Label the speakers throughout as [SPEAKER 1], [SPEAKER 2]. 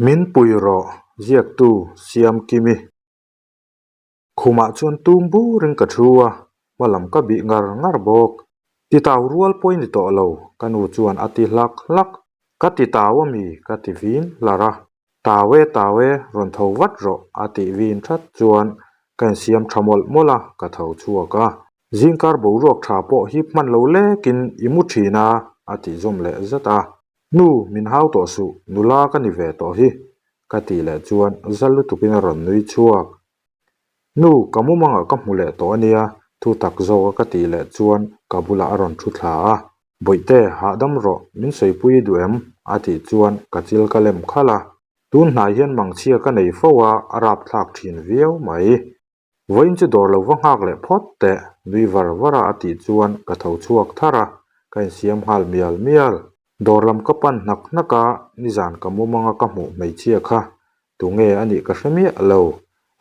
[SPEAKER 1] Min pui rawh, ziaktu Siamkimi. Khumah chuan tum burin ka thu a, hma lam ka bih ngar ngar bawk. Titau rual pawh i ni tawh lo, ka nu chuan a ti hlak hlak. Ka titau a mi? ka ti vin hlar a. Tau e, tau e, rawn tho vat rawh, a tih vin that chuan ka insiam tha mawlh mawlh a, ka tho chhuak a. Zingkar boruak tha pawh hip hman lo lekin i mu thin a, a tih zawm leh zat a. Nu, min hau tawh suh, nula ka ni ve tawh hi, ka tih leh chuan za lutukin a rawn nui chhuak. Nu, ka mumangah ka hmu leh tawh a nia, thu tak zawka ka tih leh chuan ka bulah a rawn thu thla a. Bawihte, hahdam rawh, min sawipui i duh em? a tih chuan ka chil ka lem khalh a. Tun hnai hian mangchhia ka nei fo a, a rapthlak thin viau mai. Vawiin chu dawr lo va nghak leh phawt teh, nui var var a a tih chuan ka tho chhuak thar a, ka insiam nghal mial mial. Dawr lam ka pan hnak hnak a, nizan ka mumang a ka hmuh hmeichhia kha tunge a nih ka hre miah lo.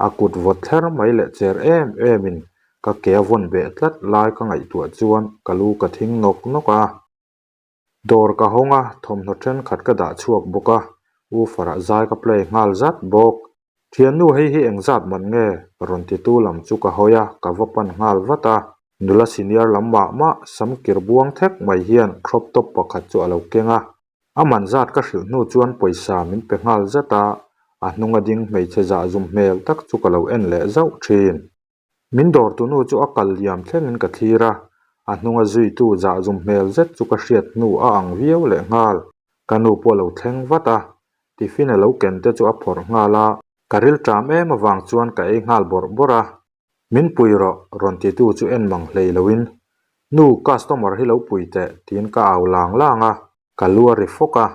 [SPEAKER 1] A kut vawt thler mai leh cher em em in ka ke a vawn beh tlat lai ka ngaihtuah chuan ka lu ka thing nawk nawk a. Dawr ka hawng a, thawmhnaw thenkhat ka dah chhuak bawk a, woofer ah zai ka play nghal zat bawk. Thiannu hei hi engzat man nge? Rawn titu lam chu ka hawi a, ka va pan nghal vat a. Nula senior lam mah mah sam kir buang thek mai hian crop top pakhat chu a lo keng a. A man zat ka hrilh hnu chuan pawisa min pe nghal zat a, a hnunga ding hmeichhe zahzum hmel tak chu ka lo en leh zauh thin. Min dawrtu nu chu a kal liam thlengin ka thlir a, a hnunga zuitu zahzum hmel zet chu ka hriat hnu a ang viau leh nghal. Ka nu pawh a lo thleng vat a, tiffin a lo ken te chu a phawrh nghal a, ka rilṭam em avang chuan ka ei nghal bawrh bawrh a. Min pui rawh, rawn titu chu en mang hlei loin, Nu, customer hi lo pui teh, tiin ka au lang lang a, ka lu a ri fawk a.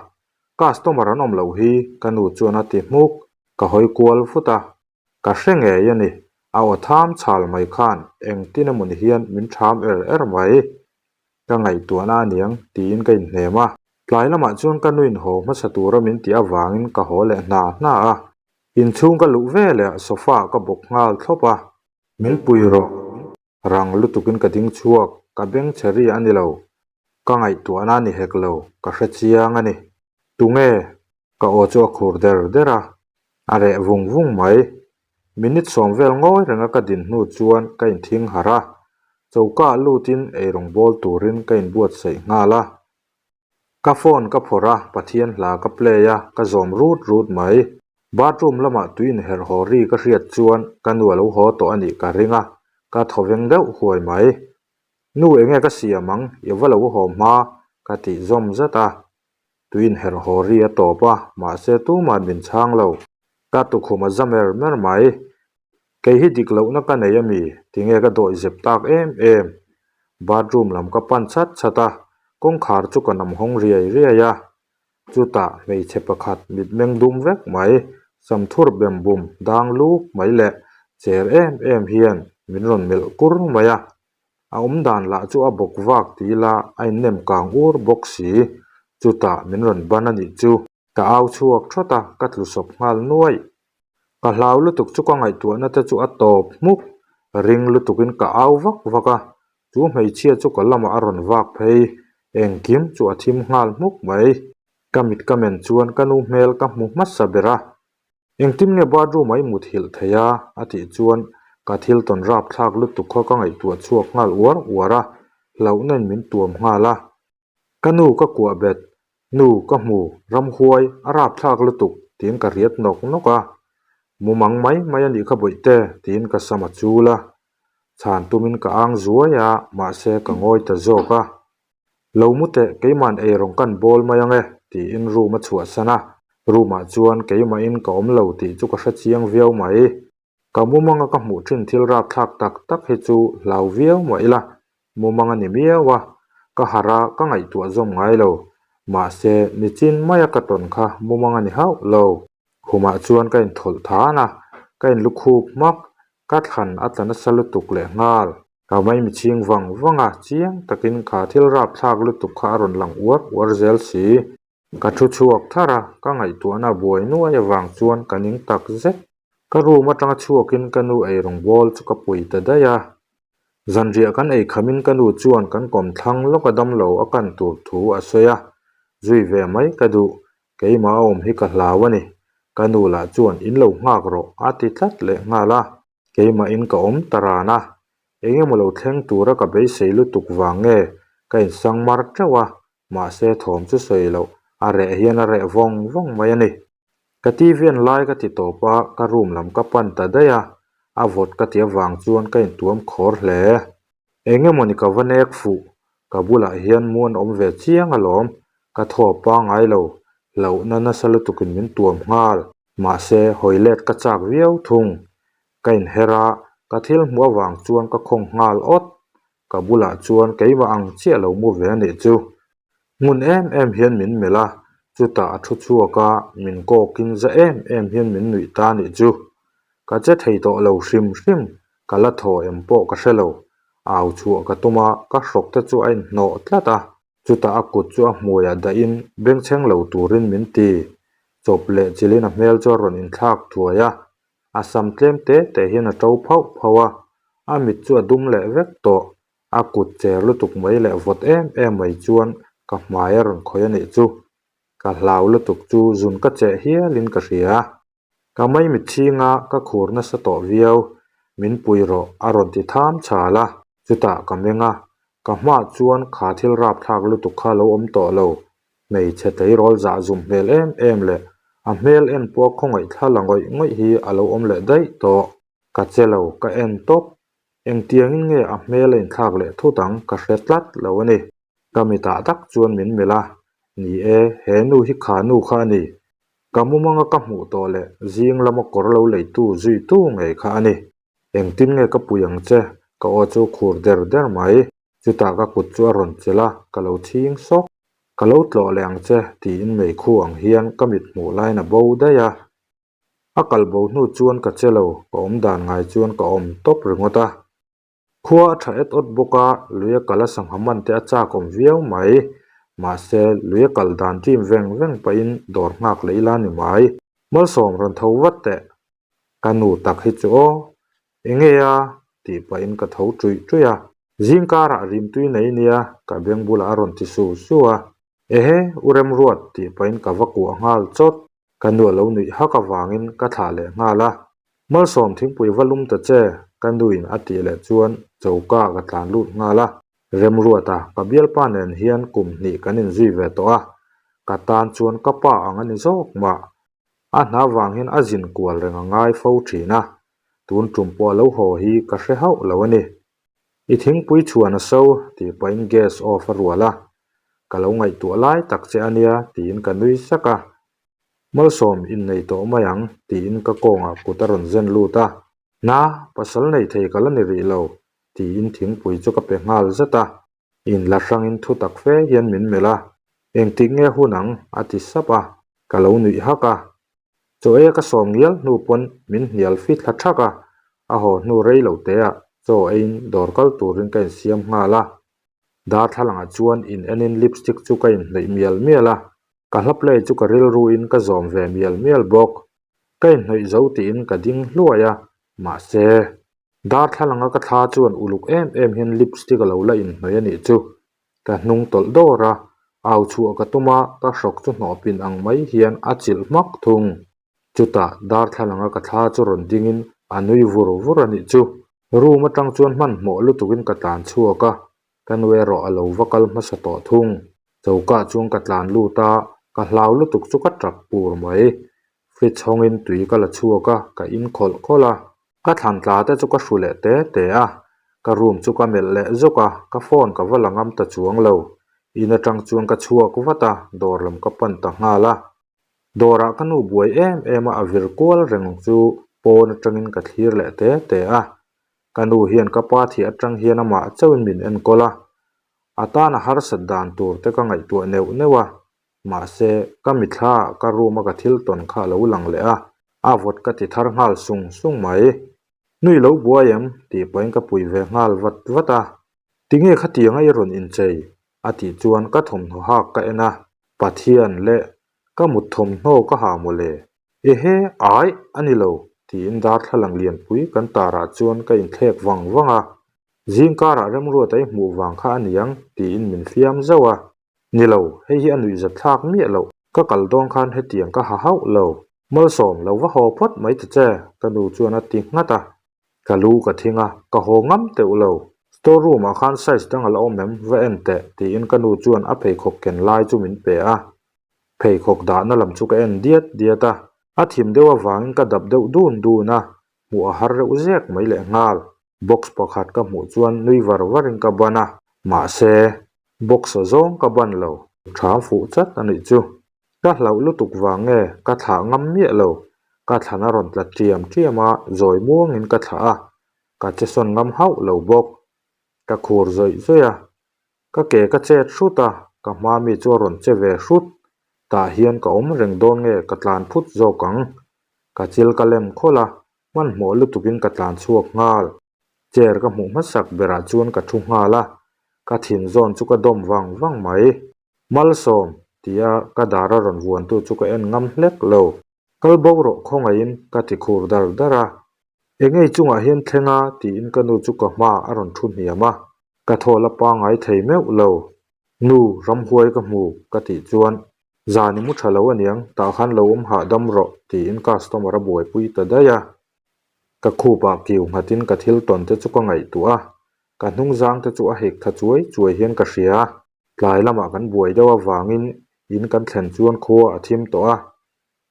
[SPEAKER 1] Customer an awm loh hi, ka nu chuan a ti hmuk, ka hawi kual vut a. Ka hre ngei a ni, a aw tham chhal mai khan engtin emaw ni hian min ṭham er er mai. Ka ngaihtuahna a niang tiin ka inhnem a. Tlai lamah chuan ka nuin haw hmasa tura min tih avangin ka haw leh hna hna a. Inchhung ka luh veleh sofa ah ka bawk nghal thlawp a. Min pui rawh. Rang lutukin ka ding chhuak, ka beng chhe ri a ni lo. Ka ngaihtuahna a ni hek lo, ka hre chiang a ni. Tunge? Ka aw chu a khur der der a, a reh vung vung mai. Minute sawm vel ngawi renga ka din hnu chuan ka inthing harh a, choka ah lutin eirawng bawl turin ka inbuatsaih nghal a. Ka phone ka phawrh a, Pathian hla ka play a, ka zawm rut rut mai. Bathroom lamah tui inherh haw ri ka hriat chuan ka nu a lo haw tawh a nih ka ring a, ka thawveng deuh huai mai. Nu enge ka siam ang, i va lo haw hma, ka tih zawm zat a. Tui inherh haw ri a tawp a, mahse tuma'n min chhang lo. Ka tukhum a za mer mer mai. Kei hi dik lohna ka nei ami? Tinge ka dawih zep tak em em? Bathroom lam ka pan chat chat a, kawngkhar chu ka nam hawng riai riai a. Chutah hmeichhe pakhat mitmeng dum vek mai, samthur bem bum dang luk mai leh cher em em hian min rawn melh kur mai a. A awm dan lah chu a bawk vak ti ila a innem kang ur bawk si. Chutah min rawn ban a nih chu. Ka au chhuak thawt a, ka tlu sawp nghal nuaih. Ka hlau lutuk chu ka ngaihtuahna te chu a tawp hmuk, ring lutukin ka au vak vak a, chu hmeichhia chu ka lamah a rawn vak phei, engkim chu a thim nghal hmuk mai. Ka mit ka men chuan ka nu hmel ka hmu hmasa ber a, Engtin nge bathroom ah i mut hilh thei a? a tih chuan ka thil tawn rapthlak lutuk kha ka ngaihtuah chhuak nghal uar uar a, hlauhna in min tuam nghal a. Ka nu ka kuah bet, Nu ka hmu, ramhuai, a rapthlak lutuk, tiin ka riat nawk nawk a. Mumang mai mai a nih kha bawihte, tiin ka sam a chul a. Chhan tumin ka ang zuai a, mahse ka ngawi ta zawk a. Lo mu teh, keima'n eirawng kan bawl mai ang e, tiin room a chhuahsan a. Room ah chuan keimahin ka awm lo tih chu ka hre chiang viau mai. Ka mumanga ka hmuh thin thil rapthlak tak tak hi chu hlau viau mah ila, mumang a ni miau a, ka harh a, ka ngaihtuah zawm ngai lo. Mahse, nichin maia ka tawn kha mumang a ni hauh lo. Khumah chuan ka inthawlh than a, ka inlukhup hmak, ka thlan a tla nasa lutuk leh nghal. Ka maimi chhing vang vang a, chiang takin kha thil rapthlak lutuk kha a rawn lang uar uar zel si. Ka thu chhuak thar a, ka ngaihtuahna buai nuai avang chuan ka ning tak zet. Ka room atanga chhuakin ka nu eirawng bawl chu ka pui ta daih a. Zanriah kan ei khamin ka nu chuan kan kawm thlang lawk a damlo a kan tur thu a sawi a, zui ve mai ka duh, keimah a awm hi ka hlau a ni. Ka nu lah chuan in lo nghak rawh a ti tlat leh nghal a. Keimahin ka awm ta ran a, eng emaw lo thleng tura ka beisei lutuk vang nge ka insang mar teuh a, mahse thawm chu sawi loh a reh hian a reh vawng vawng mai a ni. Ka TV en lai ka ti tawp a, ka room lam ka pan ta daih a, a vawt ka ti avang chuan ka intuam khawr hle. Eng emaw ni ka va nek fuh, ka bulah hian mu an awm ve chiang alawm, ka thaw pangngai lo, hlauhna nasa lutukin min tuam nghal. Mahse, hawi let ka chak viau thung. Ka inher a, ka thil hmuh avang chuan ka khawng nghal awt. Ka bulah chuan keimah ang chiah lo mu ve a nih chu. Ngun em em hian min melh a, chutah a thu chhuak a, min kawkin za em em hian min nuih ta a nih chu. Ka che thei tawh lo hrim hrim, ka la thaw em pawh ka hre lo. Au chhuah ka tum a, ka hrawk te chu a inhnawh tlat a. Chutah a kut chu a hmuiah dahin bengchheng lo turin min ti. Chawp leh chilhin a hmel chu a rawn inthlak thuai a, a sam tlem te te hian a to phauh phauh a, a mit chu a dum leh vek tawh. A kut cher lutuk mai leh vawt em em mai chuan ka hmai a rawn khawih a nih chu. Ka hlau lutuk chu zun ka cheh hialin ka hria. Ka maimit chhinga ka khur nasa tawh viau, min pui rawh a rawn ti tham chhal a, chutah ka meng a, ka hmah chuan kha thil rapthlak lutuk kha lo awm tawh lo, hmeichhe tleirawl zah zum hmel em em leh a hmel en pawh khawngaih thla la ngawih ngawih hi a lo awm leh daih tawh. Ka che lo, ka en tawp, engtiangin nge a hmel a inthlak leh thut ang ka hre tlat lo a ni. Ka mitah tak chuan min melh a, ni e, he nu hi kha nu kha a ni. Ka mumanga ka hmuh tawh leh zing lama kawr lo leitu zuitu ngei kha a ni. Engtin nge ka pui ang che? Ka aw chu khur der der mai. Chutah ka kut chu a rawn chelh a, ka lo chhing sawk. Ka lo tlawh leh ang che tiin meikhu ang hian ka mit hmuh laiin a bo daih a. A kal bo hnu chuan ka che lo, ka awm dan ngai chuan ka awm tawp ringawt a. Khua a tha et awt bawk a, lui a kal a sangha man te a chak awm viau mai. Mahse, lui a kal dan ṭim veng veng pahin dawr nghak leh ila ni mai. Malsawm rawn tho vat teh. Ka nu tak hi chu aw. Enge a? tih pahin ka tho ṭuih ṭuih a. Zing karah rimtui nei nia, ka beng bulah a rawn ti su su a. Ehe, u Remruat tih pahin ka va kuah nghal chawt. Ka nu a lo nuih hak avangin ka thlah leh nghal a. Malsawm thingpui va lum ta che, ka nuin a tih leh chuan choka ka tlan lut nghal a. Remruata, ka bialpa nen hian kum hnih kan inzui ve tawh a, ka tan chuan ka pa ang a ni zawk mah. A hna vang hian a zin kual reng a ngai fo thin a, tun tum pawh a lo haw hi ka hre hauh lo a ni. I thingpui chhuan a so tih pahin gas off a rual a, ka lo ngaihtuah lai tak che a nia tiin ka nui sak a. Malsawm innei tawh mai ang tiin ka kawngah kut a rawn zen lut a. Na, pasal nei thei ka la ni rih lo tiin thingpui chu ka pe nghal zat a. Inla hrangin thu tak fe hian min melh a, Engtik nge hun ang? a ti sap a, ka lo nuih hak a. Chaw ei ka sawm ngial hnu pawn min hnial fit thla thak a, a haw hnu rei lo te ah chaw eiin dawr kal turin ka insiam nghal a. Darthlalangah chuan in enin lipstick chu ka inhnawih mial mial a, ka hla play chu ka rilruin ka zawm ve mial mial bawk. Ka inhnawih zo tiin ka ding hluai a, mahse. Darthlalanga ka thla chuan uluk em em hian lipstick a lo la inhnawih a nih chu. Ka hnung tawlh dawr a, au chhuah ka tum a, ka hrawk chu hnawh pin ang mai hian a chilh hmak thung. Chutah darthlalanga ka thla chu rawn dingin a nui vur vur a nih chu. Room atang chuan hmanhmawh lutukin ka tlan chhuak a, ka nu erawh a lo va kal hmasa tawh thung. Chokah chuan ka tlan lut a, ka hlau lutuk chu ka tap pur mai. Fridge hawngin tui ka la chhuak a, ka in khawlh khawlh a. Ka thlan tla te chu ka hru leh te te a, ka room chu ka melh leh zuk a, ka phone ka va la ngam ta chuang lo. In atang chuan ka chhuak vat a, dawr lam ka pan ta nghal a. Dawrah ka nu buai em em a, a vir kual reng chu pawn atangin ka thlir leh te te a. Ka nu hian ka pa thih atang hian amah chauhin min enkawl a, a tan a harsat dan tur te ka ngaihtuah neuh neuh a. Mahse, ka mitthla ah ka room a ka thil tawn kha a lo lang leh a, a vawt ka ti thar nghal sung sung mai. Nui lo buai em? tih pahin ka pui ve nghal vat vat a. Tinge khatianga i rawn inchei? a tih chuan ka thawmhnaw hak ka en a, Pathian leh ka mut thawmhnaw ka ha mawle. Ehe, aih, a ni lo, tiin darthlalang lianpui kan tarah chuan ka inthlek vang vang a. Zingkarah remruata i hmuh vang kha a niang, tiin min fiam zauh a. Ni lo, hei hi a nuihzat thlak miah loh. Ka kal dawn khan hetiang ka ha hauh lo. Malsawm, lo va haw phawt mai ta che, ka nu chuan a ti nghat a. Ka lu ka thing a, ka haw ngam teuh lo. Store room ah khan size dang a la awm em, va en teh, tiin ka nu chuan a pheikhawk ken lai chu min pe a. Pheikhawk dahna lam chu ka en diat diat a, a thim deuh avangin ka dap deuh dun dun a, hmuh a har reuh zek mai lehnghal. Box pakhat ka hmuh chuan nui var varin ka ban a, mahse, box a zawng ka ban lo, ṭham fuh chat a nih chu. Ka hlauh lutuk vang nge ka thlah ngam miah lo, ka thlan a rawn tla ṭiam ṭiam a, zawi muangin ka thlah a, ka che sawn ngam hauh lo bawk. Ka khur zawih zawih a, ka ke ka chet hrut a, ka hma mi chu a rawn che ve hrut, tah hian ka awm reng dawn nge ka tlan phut zawk ang. Ka chil ka lem khawlh a, hmanhmawh lutukin ka tlan chhuak nghal. Chair ka hmuh hmasak berah chuan ka thu nghal a, ka thin zawn chu ka dawm vang vang mai. Malsawm! tia ka dar a rawn vuantu chu ka en ngam hlek lo. Kal bo rawh khawngaihin ka ti khur dar dar a. Engei chungah hian thleng a tiin ka nu chu ka hma a rawn thu hniam a, ka thaw la pangngai thei meuh lo. Nu, ramhuai ka hmu ka tih chuan zan i mu tha lo aniang, tah khan lo awm hahdam rawh tiin customer a buaipui ta daih a. Ka khupah kiu nghatin ka thil tawn te chu ka ngaihtuah a, ka hnungzang te chu a hek tha chuai chuai hian ka hria. Tlai lamah kan buai deuh avangin in kan thlen chuan khua a thim tawh a,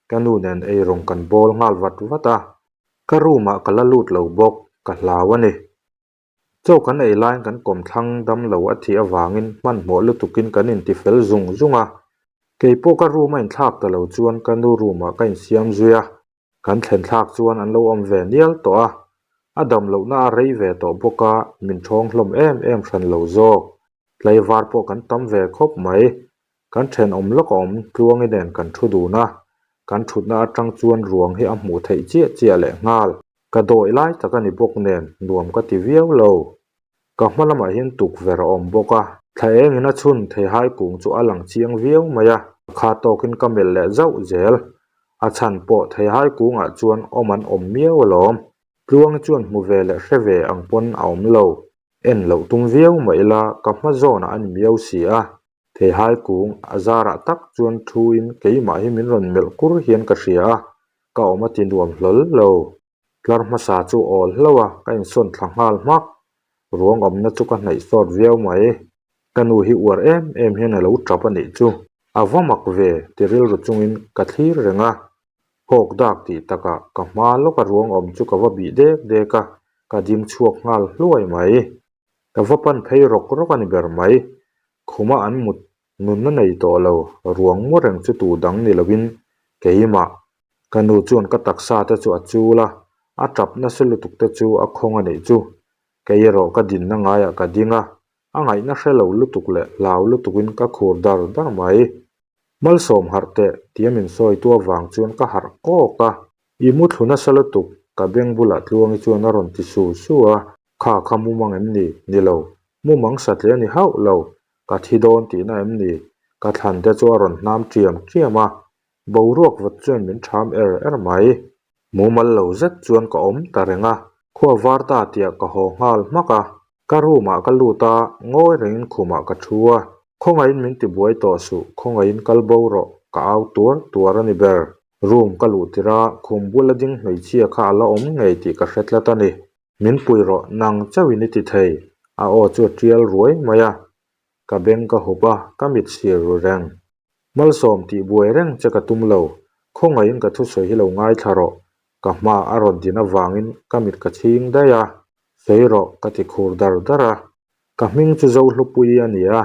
[SPEAKER 1] ka nu nen eirawng kan bawl nghal vat vat a, ka room ah ka la lut lo bawk, ka hlau a ni. Chaw kan ei laiin kan kawmthlang dam lo a thih avangin hmanhmawh lutukin kan inti fel zung zung a, keipawh ka room a inthlak ta lo chuan ka nu room ah ka insiam zui a. Kan thlen thlak chuan an lo awm ve nial tawh a, a dam lohna a rei ve tawh bawk a, min ṭhawng hlawm em em hran lo zawk. Tlaivar pawh kan tam ve khawp mai. Kan ṭhenawm lawk a awm Tluangi nen kan ṭhu dun a, kan ṭhutna aṭang chuan ruang hi a hmuh theih chiah chiah leh nghal. Ka dawih lai tak a ni bawk nen nuam ka ti viau lo. Ka hma lamah hian tukverh a awm bawk a, thla engin a chhun theihai kung chu a lang chiang viau mai a, kha tawkin ka melh leh zauh zel. A chhan pawh theihai kungah chuan awm an awm miau alawm. Tluangi chuan hmu ve leh hre ve ang pawn a awm lo. En loh tum viau mah ila ka hma zawnah a ni miau si a. Theihai kung a zarah tak chuan thuin keimah hi min rawn melh kur hian ka hria a, ka awm a ti nuam hlawl lo. Tlar hmasa chu awl hlauh a, ka insawn thla nghal hmak. Ruang awmna chu ka hnaih sawt viau mai. Ka nu hi uar em em hian a lo tap a nih chu. A va mak ve ti rilru chungin ka thlir reng a. Hawk dak tih takah ka hma lawka ruang awm chu ka va bih dek dek a, ka ding chhuak nghal hluai mai. Ka va pan phei rawk rawk a ni ber mai. Khuma an mut Nunna nei tawh lo, ruang mu reng chu tu dang ni loin keimah. Ka nu chuan ka taksa te chu a chul a, a tap nasa lutuk te chu a khawng a nih chu. Kei erawh ka dinna ngaiah ka ding a, a ngaihna hre lo lutuk leh hlau lutukin ka khur dar dar mai. Malsawm harh teh tia min sawitu avang chuan ka harh kawk a. I mu thlu nasa lutuk, ka beng bulah Tluangi chuan a rawn ti su su a, Kha kha mumang em ni? Ni lo. Mumang satliah a ni hauh lo. Ka thi dawn tihna em ni? Ka thlan te chu a rawn hnam ṭiam ṭiam a, boruak vawt chuan min ṭham er er mai. Mumal lo zet chuan ka awm ta reng a, khua var ta tiah ka haw nghal hmak a. Ka room ah ka lut a, ngawi rengin khumah ka thu a. Khawngaihin min ti buai tawh suh, khawngaihin kal bo rawh, ka au tuar tuar a ni ber. Room ka luh tirh a, khum bula ding hmeichhia kha a la awm ngei tih ka hre tlat a ni. Min pui rawh, nang chauhin i ti thei, a aw chu a tial ruai mai a. Ka beng ka hup a, ka mit sir ru reng. Malsawm tih buai reng che ka tum lo, khawngaihin ka thusawi hi lo ngaithla rawh, ka hma a rawn din avangin ka mit ka chhing daih a. Sawi rawh, ka ti khur dar dar a. Ka hming chu Zohlupui a ni a,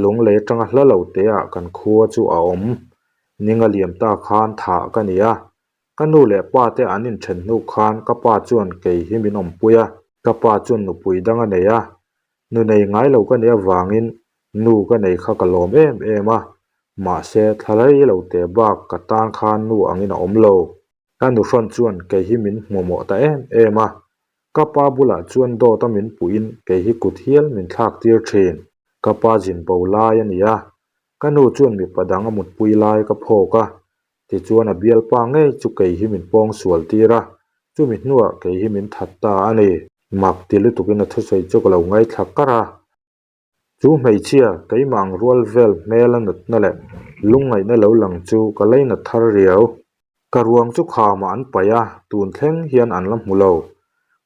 [SPEAKER 1] lunglei atanga hla lo teah kan khua chu a awm. Ninga liam ta khan thah ka ni a, Ka nu leh pa te an inthen hnu khan ka pa chuan kei hi min awmpui a, ka pa chuan nupui dang a nei a. Nu nei ngai lo ka nih avangin nu ka nei kha ka lawm em em a, mahse thla rei lo te bak ka tan khan nu angin a awm lo. Ka nuhrawn chuan kei hi min hmuhmawh ta em em a, ka pa bulah chuan dawt a min puhin kei hi kut hial min thlak tir thin. Ka pa zin bo lai a ni a, ka nu chuan mipa dang a mutpui lai ka phawk a, Tichuan a bialpa ngei chu kei hi min pawng sual tir a, chumi hnuah kei hi min that ta a ni. Mak ti lutukin a thusawi chu ka lo ngaithla kar a. Chu hmeichhia, keimah ang rual vel hmel a natna leh lungngaihna lo lang chu ka lei nat thar riau. Ka ruang chu khamah an paih a, tun thleng hian an la hmu lo.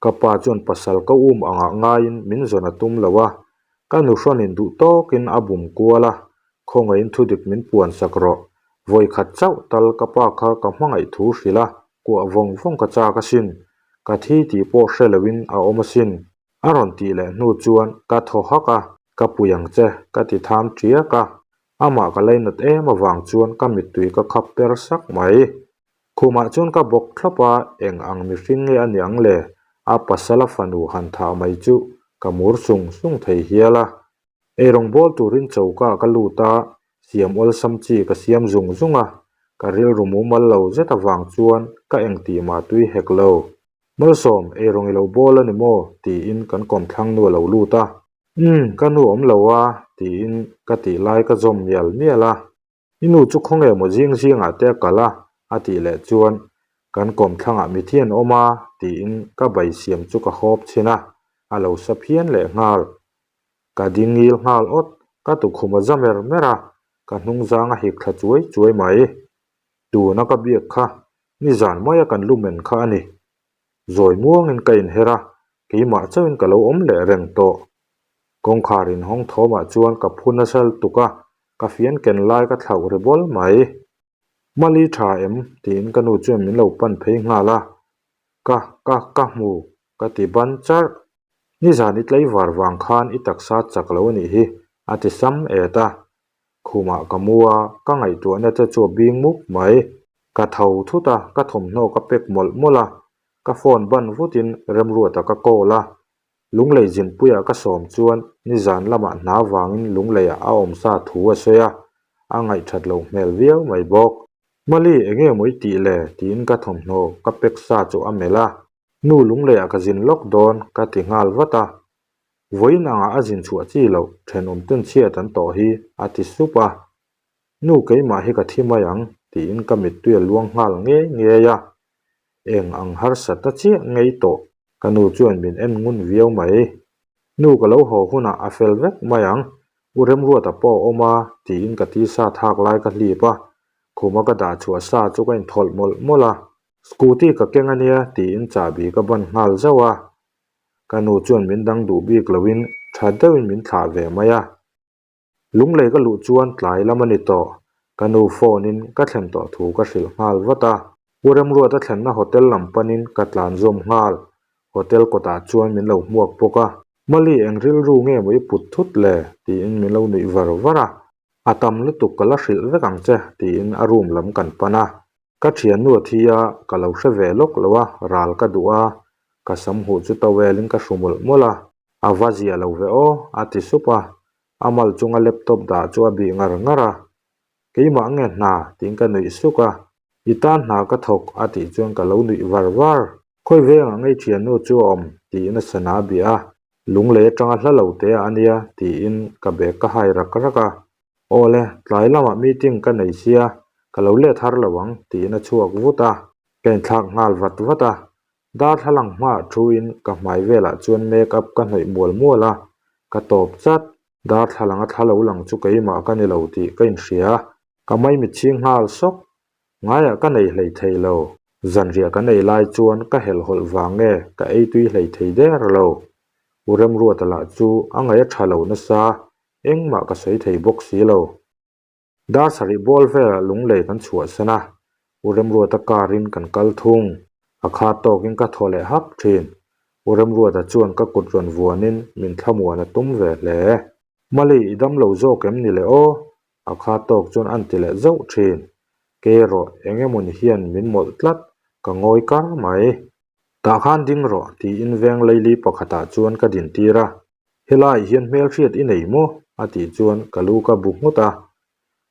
[SPEAKER 1] Ka pa chuan pasal ka um angah ngaiin min zawn a tum lo a, ka nuhrawnin duh tawkin a bum kual a, khawngaihin thudik min puan sak rawh. Vawi khat chauh tal ka pa kha ka hmangaih thu hrilh a, kuah vawng vawng ka chak asin. Ka thi tih pawh hre loin a awm asin. A rawn tih leh hnu chuan ka thaw hak a, ka pui ang che ka ti tham tiak a. Amah ka lainat em avang chuan ka mittui ka khap per sak mai. Khumah chuan ka bawk thlawp a, eng ang mihring nge a ni ang le? A pasal a fanu han thah mai chu ka mur sung sung thei hial a. Eirawng bawl turin choka ka lut a, siam awlsam chi ka siam zung zung a, ka rilru mumal lo zet avang chuan ka engtih mah tui hek lo. Malsawm, eirawng i lo bawl a ni maw? tiin kan kawmthlang nu a lo lut a. Umm, ka nu awm lo a, tiin ka tih lai ka zawm mial mial a. I nu chu khawnge maw zing zingah te a kal a? a tih leh chuan, Kan kawmthlangah mithi an awm a, tiin ka bai siam chu ka hawp chhin a, a lo sa phian leh nghal. Ka ding ngil nghal awt, ka tukhum a za mer mer a, ka hnungzang a hik thla chuai chuai mai. Tuna ka biak kha nizan maia kan lumen kha a ni. Zawi muangin ka inher a, keimah chauhin ka lo awm leh reng tawh. Kawngkhar inhawng thawmah chuan ka phu nasa lutuk a, ka fian ken lai ka thlauh ri bawl mai. Mali tha em? tiin ka nu chuan min lo pan phei nghal a. Ka, ka, ka hmu, ka ti ban charh. Nizan i tlaivar vang khan i taksa chak lo a nih hi, a ti sam et a. Khumah ka mu a, ka ngaihtuahna te chu a bing mup mai. Ka tho thut a, ka thawmhnaw ka pack mawlh mawlh a, ka phone ban vutin Remruata ka call a. Lunglei zinpuiah ka sawm chuan nizan lamah hna vangin Lungleiah a awm sa thu a sawi a, a ngaihthat loh hmel viau mai bawk. Mali, enge maw i tih le? tiin ka thawmhnaw ka pack sa chu a melh a. Nu Lungleiah ka zin lawk dawn ka ti nghal vat a. Vawiin angah a zin chhuah chi loh, thenawm ten chhiat an tawh hi, a ti sup a. Nu keimah hi ka thi mai ang, tiin ka mittui a luang nghal ngei ngei a. Eng ang harsatna chiah ngei tawh, ka nu chuan min en ngun viau mai. Nu ka lo haw hunah a fel vek mai ang, U Remruata pawh a awm a, tiin ka tisa thak lai ka hlip a. Khuma ka dah chhuah sa chu ka inthawlh mawlh mawlh a. Scooty ka keng a nia, tiin chahbi ka ban nghal zauh a. Ka nu chuan min dang duh bik loin tha deuhin min thlah ve mai a. Lunglei ka luh chuan tlai lam a ni tawh. Ka nu phone in ka thlen tawh thu ka hrilh nghal vat a. U Remruata thlenna hotel lam panin ka tlan zawm nghal. Hotel kawtah chuan min lo hmuak bawk a. Mali eng rilru nge maw i put thut le? tiin min lo nuih var var a. A tam lutuk ka la hrilh vek ang che tiin a room lam kan pan a. Ka thiannu a thi a, ka lo hre ve lawk lo a, ral ka duh a, ka sam huh chu towel in ka hru mawlh mawlh a, a va zia lo ve aw, a ti sup a, a mal chunga laptop dah chu a bih ngar ngar a, keimah nge hna tiin ka nuih suk a, i tan hna ka thawk a tih chuan ka lo nuih var var. Khawi vengah ngei thiannu chu a awm tiin a sana a bih a, lunglei atanga hla lo te ah a nia tiin ka bag ka hai rak rak a, Awle, tlai lamah meeting ka nei sia, ka lo let har lo ang, tiin a chhuak vut a. Ka inthlak nghal vat vat a, darthlalang hmaah thuin ka hmai velah chuan make up ka hnawih mual mual a, ka tawp chat. Darthlalang a thla lo lang chu keimah ka ni lo tih ka inhria, ka maimit chhing nghal sawk. Ngaiah ka nei hlei thei lo, zanriah kan ei lai chuan ka helhhawlh vang nge ka ei tui hlei thei der lo. U Remruata lah chu a ngaih a tha lo nasa, Engmah ka sawi thei bawk si lo. Dar sarih bawl velah lunglei kan chhuahsan a, U Remruata car in kan kal thung. A kha tawkin ka thaw leh hap thin. U Remruata chuan ka kut rawn vuanin min thlamuan a tum ve hle. Mali, i dam lo zawk em ni le aw? A kha tawk chuan an ti leh zauh thin. Kei erawh eng emawni hian min mawlh tlat, ka ngawi kar mai. Tah khan ding rawh, tiin veng leili pakhatah chuan ka dintir a. Helaiah hian hmelhriat i nei maw? a tih chuan ka lu ka bu nghut a.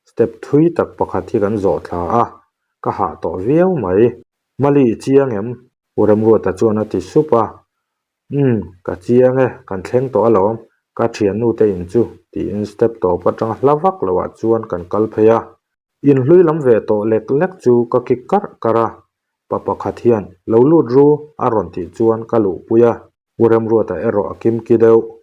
[SPEAKER 1] Step thui tak pakhat hi kan zawh thla a, ka hah tawh viau mai. Mali i chiang em? U Remruata chuan a ti sup a. Umm, ka chiang e, kan thleng tawh alawm, ka thiannu te in chu, tiin step tawp atanga hla vak loah chuan kan kal phei a. Inhlui lam ve tawh lek lek chu ka kik karh karh a, pa pakhat hian lo lut ru a rawn tih chuan ka luhpui a. U Remruata erawh a kimki deuh.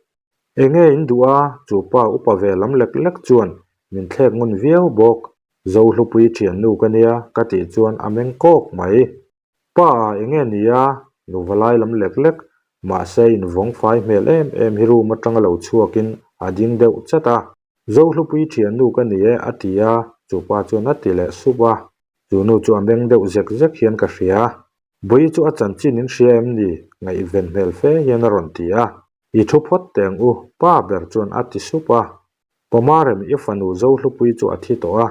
[SPEAKER 1] Enge in duh a, chu pa upa ve lam lek lek chuan min thlek ngun viau bawk. Zohlupui thiannu ka nia ka tih chuan a meng kawk mai. Pa ah enge ni a? Nuva lai lam lek lek, mahse invawng fai hmel em em hi room atanga lo chhuakin a ding deuh chat a. Zohlupui thiannu ka ni e a ti a, chupa chuan a ti leh sup a. Chu nu chu a meng deuh zek zek hian ka hria. Bawi chu a chanchin in hria em ni? Ngaihven hmel fe hian a rawn ti a. I thu phawt teng u, pa ber chuan a ti sup a. Pawmarem i fanu Zohlupui chu a thi tawh a,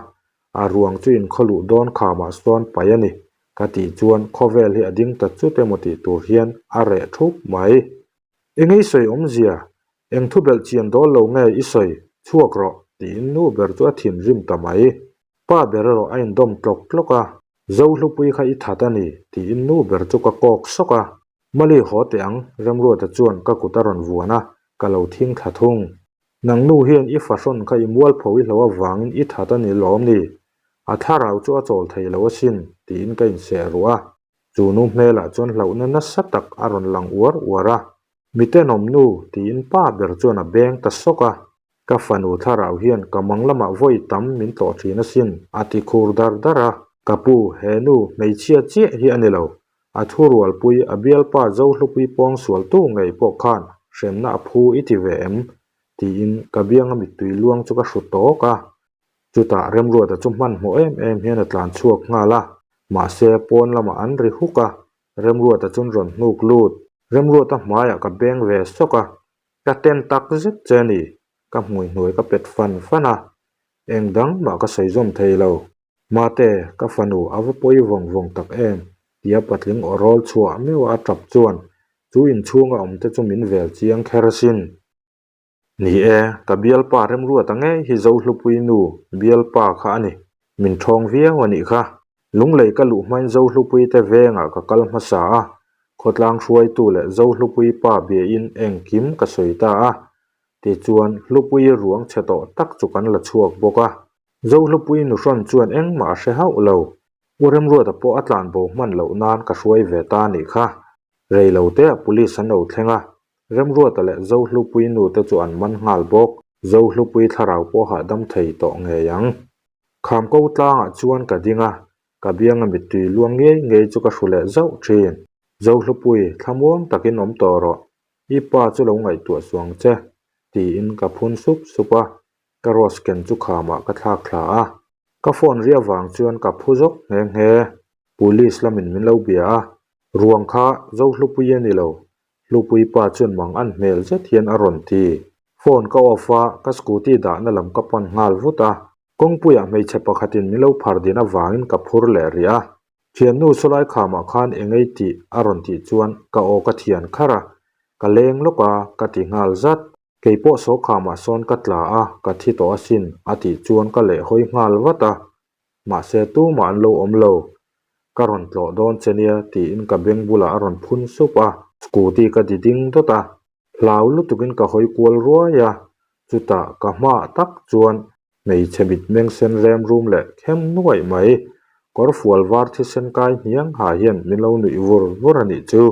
[SPEAKER 1] a ruang chu in khaw luh dawn khamah sawn pai a ni, ka tih chuan khawvel hi a ding ta chut emaw tih tur hian a reh thup mai. Eng i sawi awmzia? Eng thu belh chian dawl lo nge i sawi? Chhuak rawh, tiin nu ber chu a thinrim ta mai. Pa ber erawh a indawm tlawk tlawk a, Zohlupui kha i that a ni, tiin nu ber chu ka kawk sawk a. Mali haw teh ang, Remruata chuan ka kut a rawn vuan a, ka lo thing thla thung. Nang nu hian i fahrawn kha i mualpho i hlo avangin i that a ni lawm ni? A thlarau chu a chawl thei lo asin, tiin ka inseh ruah a. Chu nu hmelah chuan hlauhna nasa tak a rawn lang uar uar a. Mi tenawm nu, tiin pa ber chuan a beng ta sawk a. Ka fanu thlarau hian ka mang lamah vawi tam min tlawh thin asin, a ti khur dar dar a. Ka pu, he nu hmeichhia chiah hi a ni lo. A thurualpui, a bialpa Zohlupui pawngsualtu ngei pawh khan hremna a phu i ti ve em? tiin ka bianga mittui luang chu ka hru tawk a. Chutah Remruata chu hmanhmawh em em hian a tlan chhuak nghal a, mahse pawn lamah an ri huk a, Remruata chuan rawn hnuk lut. Remruata hmaiah ka beng ve sawk a, ka ten tak zet che a ni, ka hmui hnuai ka pet fan fan a, eng dang mah ka sawi zawm thei lo. Mate, ka fanu a va pawi vawng vawng tak em? tia patling aw rawl chhuah meuh a tap chuan chu inchhunga awm te chu min vel chiang kher asin. Ni e, ka bialpa Remruata ngei hi Zohlupui nu bialpa kha a ni. Min ṭhawng viau a nih kha. Lunglei ka luh hmain Zohlupui te vengah ka kal hmasa a, khawtlang hruaitu leh Zohlupui pa biain engkim ka sawi ta a. Tichuan, Hlupui ruang chhe tawh tak chu kan la chhuak bawk a. Zohlupui nuhrawn chuan engmah a hre hauh lo. U Remruata pawh a tlanbo hman loh nan ka hruai ve ta a nih kha. Rei lo teah police an lo thleng a, Remruata leh Zohlupui nu te chu an man nghal bawk. Zohlupui thlarau pawh hahdam thei tawh ngei ang. Khamko tlangah chuan ka ding a, ka bianga mittui luang ngei ngei chu ka hru leh zauh thin. Zohlupui, thlamuang takin awm tawh rawh. I pa chu lo ngaihtuah suang che, tiin ka phun sup sup a. Ka rose ken chu khamah ka thlak thla a. Ka phone ri avang chuan ka phu zawk nghe nghe. Police lamin min lo bia a, ruang kha Zohlupui a ni lo, Hlupui pa chuan mang an hmel zet hian a rawn ti. Phone ka off a, ka scooty dahna lam ka pan nghal vut a. Kawngpuiah hmeichhe pakhatin min lo phar din avangin ka phur leh rih a. Thiannu sawlai khamah khan engei tih a rawn tih chuan ka aw ka thian kharh a, ka leng lawk a, ka ti nghal zat. Kei pawh saw khamah sawn ka tla a, ka thi tawh asin a tih chuan ka lehhawi nghal vat a. Mahse tumah an lo awm lo. Ka rawn tlawh dawn che nia tiin ka beng bulah a rawn phun sup a. Scooty ka di ding dawt a, hlau lutukin ka hawi kual ruai a, chutah ka hmaah tak chuan hmeichhe mitmeng sen rem rum leh khem nuaih mai, kawr fual var thisen kai hniang ha hian min lo nuih vur vur a nih chu.